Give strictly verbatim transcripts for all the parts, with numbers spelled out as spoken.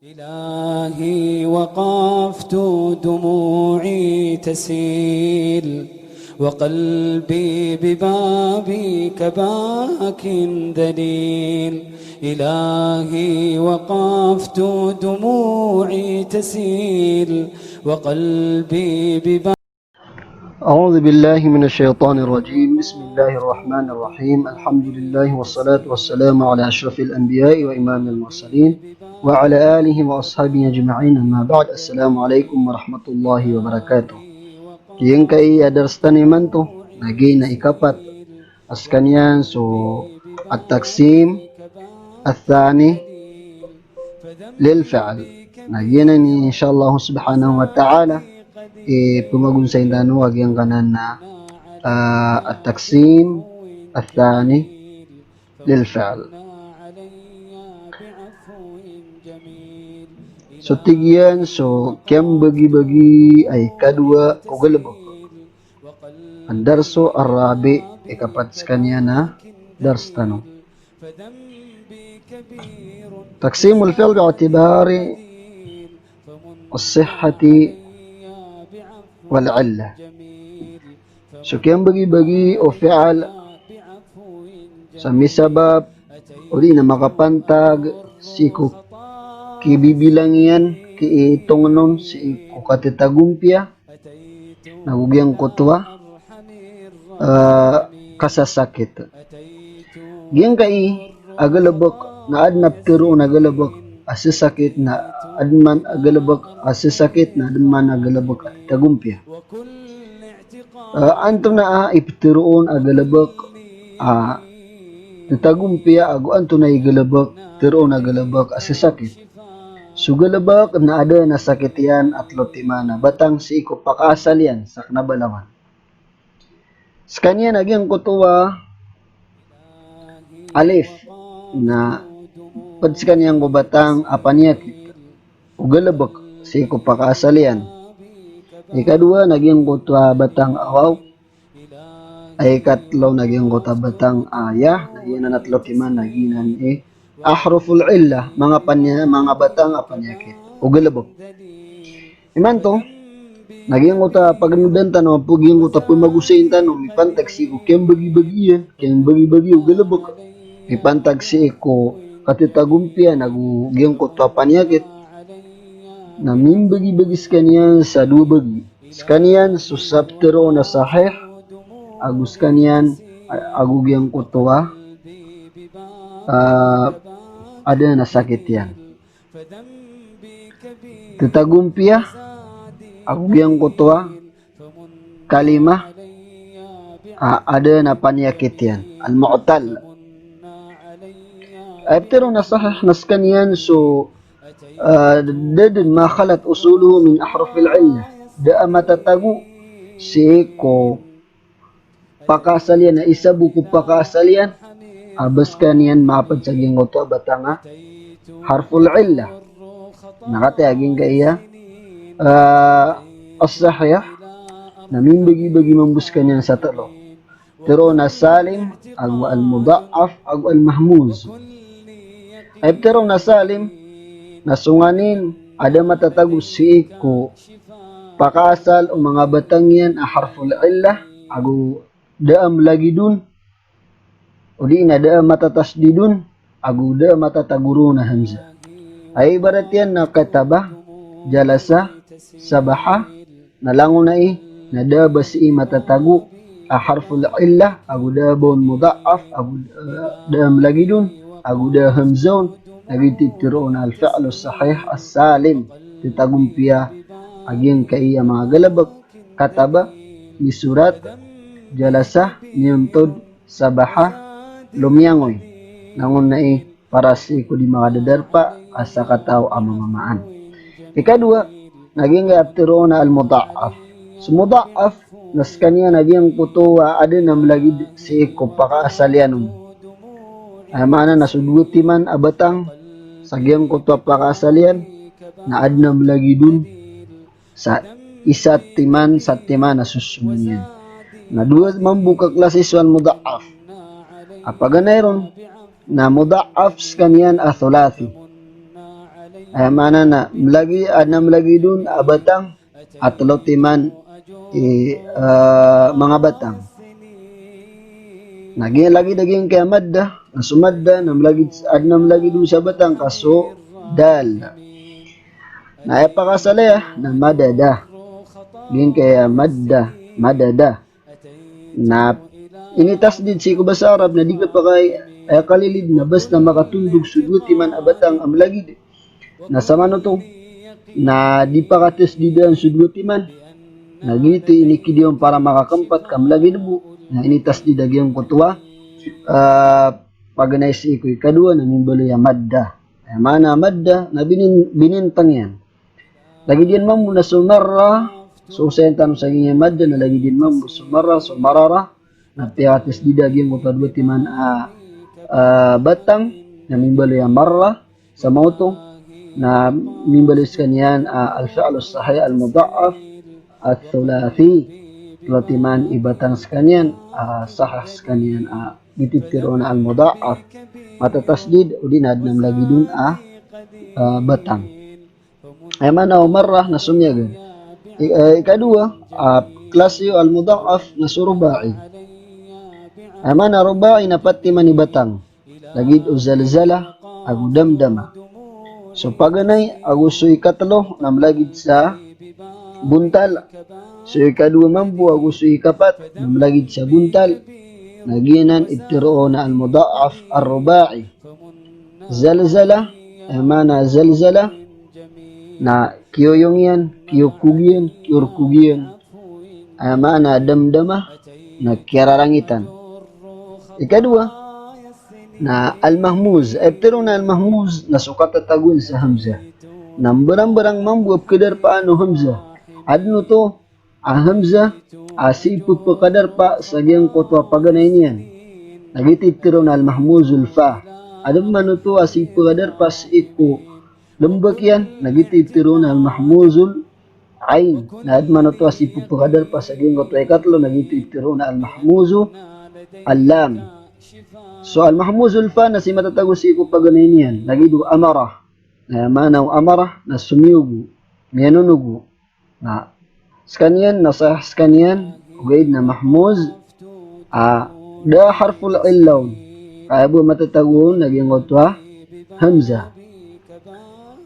إلهي وقفت دموعي تسيل وقلبي ببابك باك ذليل. إلهي وقفت دموعي تسيل وقلبي ببابك أعوذ بالله من الشيطان الرجيم. بسم الله الرحمن الرحيم. الحمد لله والصلاة والسلام على أشرف الأنبياء وإمام المرسلين وعلى آله وأصحابه أجمعين. أما بعد. السلام عليكم ورحمة الله وبركاته. Giyangkai a dars tano imanto, na giya i ikapat. A skaniyan so at-taqsim ath-thani lil fi'l. Na giyanan i, insha Allah subhanahu wa ta'ala, i pmagonsay tano a giyangkanan a, ah, at-taqsim ath-thani lil fi'l. So tig iyan so kiyambagibagi a ikadowa o galbk. Ad-darsu ar-rabi', ikapat skaniyan a dars tano. Taqsimul fi'l bi'tibari as-sihhati wal-'illah. So kiyambagibagi o fi'l sa misabap odi na makapantag sii ko kibibilang iyan, kiitongn on sii ko katitagompiya, na go giyangkoto a, ah, kasasakit. Giyangkai a galbk na adn a ptharoon a galbk a sasakit na adn man a galbk a sasakit na adn man a galbk a titagompiya. Ah, antonaa i ptharoon a galbk a titagompiya ago antonaa i galbk, tharoon a galbk a sasakit. So galbk na adn a sakit iyan a tlo timan a batang sii ko pakaasal iyan sa kna a balawan. Skaniyan a giyangkoto a alif na pd skaniyan ko batang a paniyakit o galbk sii ko pakaasal iyan. Ikadowa na giyangkoto a batang a waw. Ay ikatlo na giyangkoto a batang a ya, na giyanan a tlo timan na giyanan i ahruful illah, manga panya-, manga batang a paniyakit o galbk. Imanto na giyangkoto a pagnodan tano, ago giyangkoto a pmagosayn tano mipantag sii ko kiyambagibagi iyan, kiyambagibagi o galbk mipantag sii ko katitagompiya ago giyangkoto a paniyakit, na mimbagibagi skaniyan sa dowa bagi. Skaniyan so sa ptharoon a sahih, ago skaniyan a-, ago giyangkoto a, ah, adn a sakit iyan. Titagompiya ago giyangkoto a kalima a adn a paniyakit iyan, al-mu'tal. Ay ptharoon a sahih na skaniyan so, ah, da dn ma khalat usuluhu min ahrufil illah. Da a matatago sii ko pakaasal iyan, a isa bo ko pakaasal iyan a ba skaniyan mapd sa giyangkoto a batang a harful illah. Na katii a giyangkaya, ah, as-sahih na mimbagibagi mambo skaniyan sa tlo. Tharoon a salim, ago al-mudha'af, ago al-mahmuz. Ay ptharoon a salim na so nganin a da matatago sii ko pakaasal o manga batang iyan a harful illah, ago da a mlagid on, odi na da a matatasdid on, ago da a matatago ron a hamza. Ay ibarat iyan na kataba, jalasa, sabaha, na langon ai na da a ba sii matatago a harful illah, ago da a ba on mudha'af, ago, eh, da a mlagid on, ago da a hamza on, na giyoto i ptharoon a al-fi'lus sahih as-salim. Titagompiya a giyangkaya manga galbk, kataba, misorat, jalasa, miyontod, sabaha, lomiyangoy. Langon ai para sii ko di makadadarpa a sakataw a mamamaan. Ikadowa na giyangkaya ptharoon a al-mudha'af. So mudha'af na skaniyan a giyangkoto a adn a mlagid sii ko pakaasal iyan on. Aya maana na so dowa timan a batang sa giyangkoto a pakaasal iyan na adn a mlagid on sa isa timan, sa timan a sosomoon iyan. Na dowa mambo ka klasi so al-mudha'af. A paganay ron na mudha'af skaniyan a thulathi. Aya maana na mlagid, adn a mlagid on a batang a tlo timan i, eh, manga batang. Na giya lagid a giyangkaya madda, na so madda na mlagid, adn a mlagid on sa batang ka so dal. Na aya pakaasal iyan na madada. Giyangkaya madda, madada. Na initasdid sii ko basa Arab na di kapakay, aya kalilid na basta makatondog so dowa timan a batang a mlagid. Na samanoto na di pakatasdidan so dowa timan. Na giyoto i inikidiya on para makakempat ka mlagid bo. Na initasdid a giyangkoto a, ah, paganay sii ko ikadowa na mimbaloy a madda. Aya maana a madda na binin-, binintang iyan. Lagid iyan mambo na so marra, so osayan tano sa giyangkaya madda na lagid iyan mambo so marra, so marara, na piyakatasdid a giyangkoto a dowa timan a, ah, batang, na mimbaloy a marra, samanoto na mimbaloy sekaniyan a al-fi'lus sahih al-mudha'af ath-thulathi. Tlo timan i batang sekaniyan a sahih sekaniyan a giyoto i ptharoon a al-mudha'af. Matatasdid, odi na adn a mlagid on a, ah, batang. Aya maana o marra na somiyagad. I-, eh, ikadowa a klasi o al-mudha'af na so ruba'i. Aya maana o ruba'i na pat timan i batang. Lagid o zalzala ago damdama. So paganay ago so ikatlo na mlagid sa bontal. So ikadowa mambo ago so ikapat na mlagid sa bontal. Na giyanan i ptharoon a al-mudha'af ar-ruba'i. Zalzala, aya maana zalzala na kiyoyong iyan, kiyokog iyan, kiyorkog iyan. Aya maana damdama na kiyararangitan. Ikadowa na al-mahmuz. Aya ptharoon a al-mahmuz na so katatagoan sa hamzah. Na mbarangbarang mambo a pkhadarpaan o hamzah. Adn oto a hamzah a sii pphakadarpa sa giyangkoto a paganay niyan. Na giyoto i ptharoon a al-mahmuzul fa. Adn man oto a sii pphakadarpa sii ko lmbk iyan, na giyoto i ptharoon a al-mahmuzul ain. Na adn man oto a sii pphakadarpa sa giyangkoto a ikatlo, na giyoto i ptharoon a al-mahmuzu al-lam. So al-mahmuzul fa na sii matatago sii ko paganay niyan, lagid o amara. Na aya maana o amara na somiyogo, miyanonogo. Na sekaniyan, na sahih sekaniyan, ogaid na mahmuz, a, da harful illah on. Ka aya bo matatago on na giyangkoto a hamzah.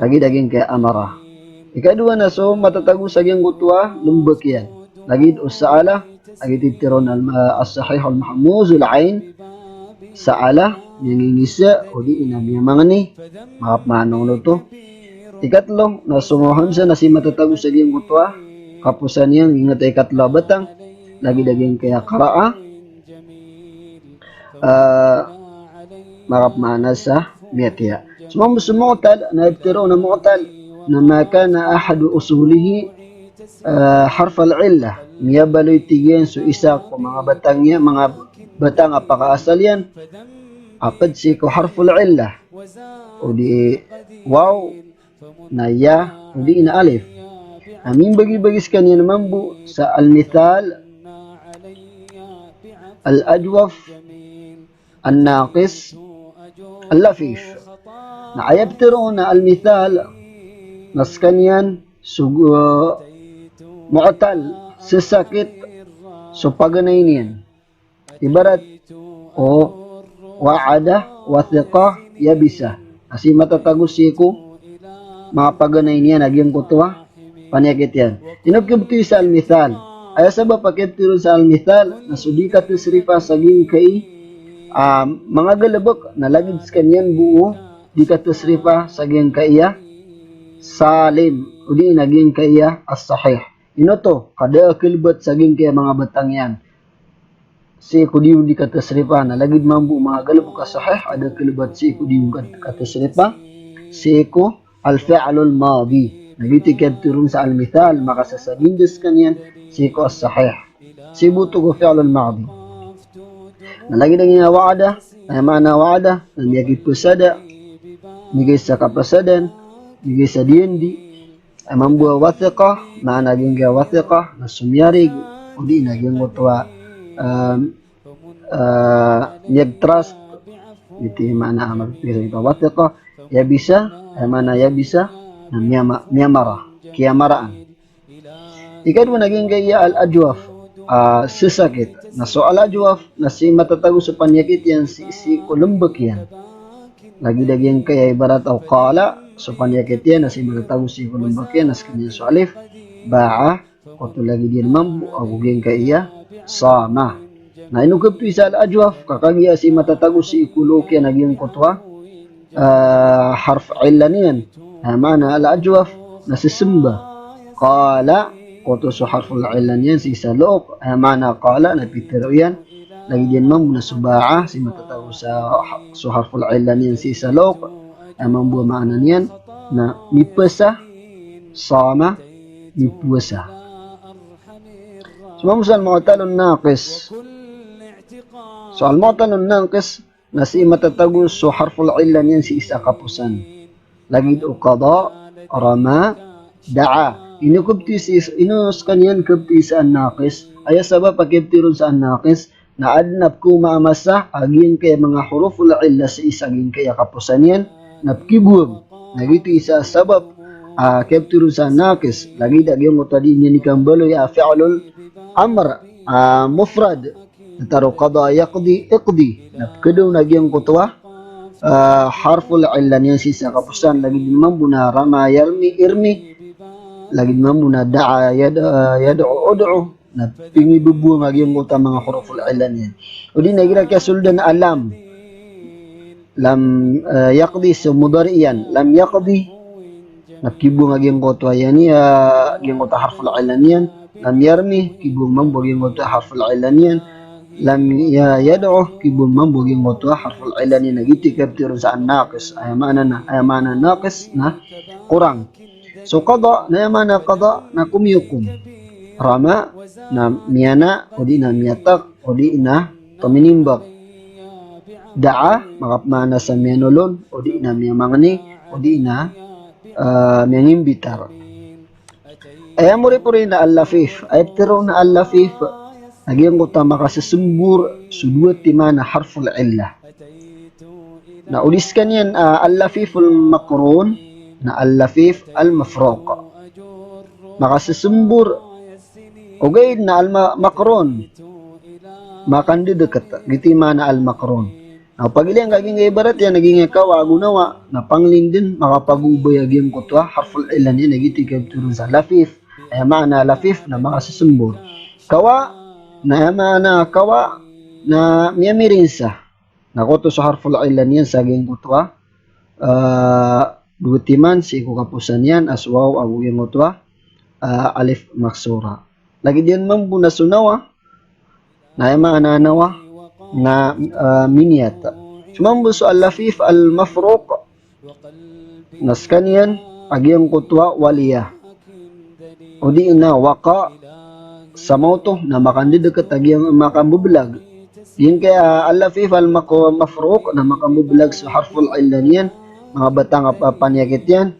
Lagid a giyangkaya amara. Ikadowa na so matatago sa giyangkoto a lmbk iyan. Lagid o sa'ala, lagid i ptharoon a al-, as-sahih al-mahmuzul ain, sa'ala, miyangingisa, odi na miyamangni, makapmaana on oto. Ikatlo, na so hamzah na sii matatago sa giyangkoto a kaposan iyan, giyoto i ikatlo a batang, lagid a giyangkaya qara'a, ah, makapmaana sa miyatiya. So mambo so mu'tal, na aya ptharoon a mu'tal na ma kana ahadu usulihi, ah, harfal illah. Miyabaloy, tig iyan, so isa ko manga batang iyan, manga batang a pakaasal iyan a pd sii ko harful illah. Odi waw, na ya, odi na alif. Na mimbagibagi sekaniyan mambo sa al-mithal, al-ajwaf, an-naqis, al-lafif. Na aya ptharoon a al-mithal na sekaniyan so, eh, mu'tal, sesakit so paganay niyan. Ibarat o wa'ada, wathiqa, yabisa. Na sii matatago sii ko manga paganay niyan a giyangkoto a paniyakit iyan. Ino kiyabtowi sa al-mithal? Aya sabap a kiyabtowi ron sa al-mithal na so di katasrifa sa giyangkai, ah, manga galbk na lagid sekaniyan bo o di katasrifa sa giyangkaiya salim, odi na giyangkaiya as-sahih. Ino oto? Ka da a kalbat sa giyangkaya manga batang iyan sii ko di on di katasrifa, na lagid mambo o manga galbk a sahih a da a kalbat sii ko di on kat-, katasrifa, sii ko al-fi'lul madi. Na giyoto i kiyabtowi ron sa al-mithal, makasasaginda sekaniyan sii ko as-sahih. Sii bo oto ko fi'lul madi. Na lagid a giyangkaya wa'ada, aya maana wa'ada na miyakipasada, migay sa kapasadan, migay sa diyandi. Aya mambo a wathiqa, maana giyangkaya wathiqa na somiyarig, odi na giyangkoto a, em, eh, miyag-trust. Giyoto i maana a mapipira ito a wathiqa. Yabisa, aya maana yabisa, na miyama-, miyamara, kiyamaraan. Ikadowa na giyangkaya al-ajwaf, ah, sesakit. Na so al-ajwaf, na sii matatago so paniyakit iyan sii, sii ko lembek iyan. Lagid a giyangkaya ibarat o qala, so paniyakit iyan, na sii matatago sii ko lembek iyan, na sekaniyan so alif, ba'a, oto lagid iyan mambo ago giyangkaya sama. Na ino khabtowi sa al-ajwaf, ka kagiya sii matatago sii ko look iyan a giyangkoto a, ah, harf illa niyan. Aya maana al-ajwaf na sesemba. Qala, oto so harful illa niyan sii sa look. Aya maana qala na pitharo iyan. Lagid iyan mambo na so ba'a, sii matatago sa so harful illa niyan sii sa look. Aya mambo a maana niyan na mipasa, sama, mipowasa. So mambo so al-mu'talun naqis. So al-mu'talun naqis na sii matatago so harful illa niyan sii sa kaposan. Lagid o qada, rama, da'a. Ino khabtowi sii, ino sekaniyan khabtowi sa an-naqis. Aya sabap a khabtowi ron sa an-naqis, na aden a pekhaoma a masa a giyangkaya manga huruful illa sii sa giyangkaya kaposan iyan na pekibowang. Na giyoto i isa a sabap a kiyabtero sa naqis, lagid a giyangkoto a di niyan ikambaloy a fi'lul amr a mufrad. Datar o qada yaqdi, iqdi. Na pekadaw na giyangkoto a, ah, harful illa niyan sii sa kaposan, lagid mambo na rama yarmi, irmi. Lagid mambo na da'a yad-, ah, yad'u, ud'u. Na pingibebowang a giyangkoto a manga huruful illa niyan. O di na igira kiyasoldan a lam. Lam, eh, yaqdi so mudari' iyan. Lam yaqdi. Na pingibowang a giyangkoto a, yani, eh, giyangkoto a harful illa niyan. Lam yarmi, pingibowang mambo a giyangkoto a harful illa niyan. Lam ya-, yad'u, pingibowang mambo a giyangkoto a harful illa niyan. Na giyoto i kiyabtero sa an-naqis. Aya maana na, aya maana naqis na korang. So qada, na aya maana qada na komiyokom. Rama na miyana, o di na miyatak, o di na tominimbak. Da'a, makapmaana sa miyanolon, o di na miyamangni, o di na, ah, miyangimbitar. Aya moripori na al-lafif, aya pitharo na al-lafif, na giyangkoto a makasesembor so dowa timan a harful illa. Na o di sekaniyan, ah, al-lafiful maqrun, na al-lafif al-mafruq. Makasesembor. Ogaid na al-ma-, maqrun. Makandedeket. Giyoto i maana al-maqrun. Na pagilaya ngka giyangkai ibarat iyan a giyangkai kawa ago nawa, na panglinden, makapagobay a giyangkoto a harful illa niyan, na giyoto i kiyabtero sa lafif. Aya maana lafif na makasesembor. Kawa, na aya maana kawa na miyamirinsa. Na koto so harful illa niyan sa giyangkoto a, ah, dowa timan sii ko kaposan iyan a so waw ago giyangkoto a, ah, alif maksura. Lagid iyan mambo na so nawa, na aya maana nawa na, ah, miniyat. So mambo so al-lafif al-mafruq, na sekaniyan a giyangkoto a waliya. O di na waqa, sa maoto na makandedeket a giyang, makambebelag. Giyangkai, ah, al-lafif al-maq-, mafruq na makambebelag so harful illa niyan, manga batang a pa-, paniyakit iyan.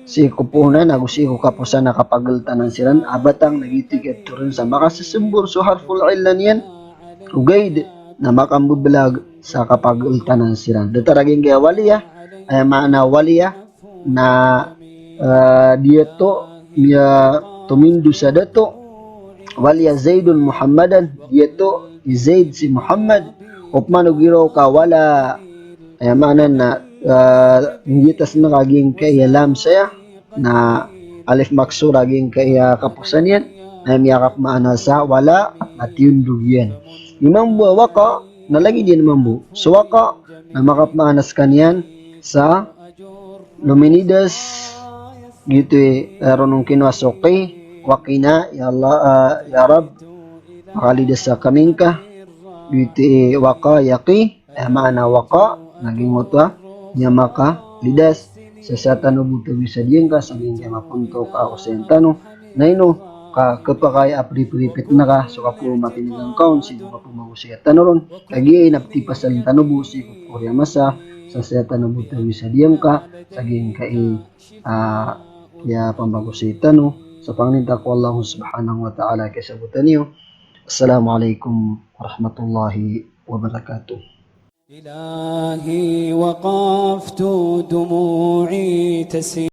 Sii ko poon ago sii ko kaposan a kapageltanan siran a batang, na giyoto i kiyabtero sa makasesembor so harful illa niyan. Ogaid na makambebelag sa kapageltanan siran. Datar a giyangkai a waliya, aya maana waliya na, eh, diyato, miyatomindog sa dato. Waliya Zaidun Muhammadan, diyato i Zaid si Muhammad. Opama o giraw ka wala, aya maana na, eh, miyatas na ka giyangkai a lam saya, na alif maksura giyangkai a kaposan iyan, na miyakapmaana sa wala, na tiyondog iyan. I mambo a waqa, na lagid iyan mambo. So waqa, na makapmaana sekaniyan sa lominidas, giyoto i, eh, ronong kinowa so qi, waqina, ya Allah, eh, ya Rabb, makalidasa kami ngka, giyoto i waqa yaqi, aya maana waqa, na giyangkoto a miyamakalidas, sasaya tano bo tawi sa diyangka, sa giyangkai a mapontok a osayan tano, na ino, ka khapakay a pripripit na ka, so kapoon a matinigan ka on, sii ko kapoon a magosaya tano ron, kagiya ina peti pasal tano bo, sii ko kori a masa, sasaya tano bo tawi sa diyangka, sa giyangkai, ah, aya pamagosaya tano, sa pangninta ko Allah subhanahu wa ta'ala, kiyasabotan iyo. Assalamu alaikum warahmatullahi wabarakatuh. إلهي وقفت دموعي تسيل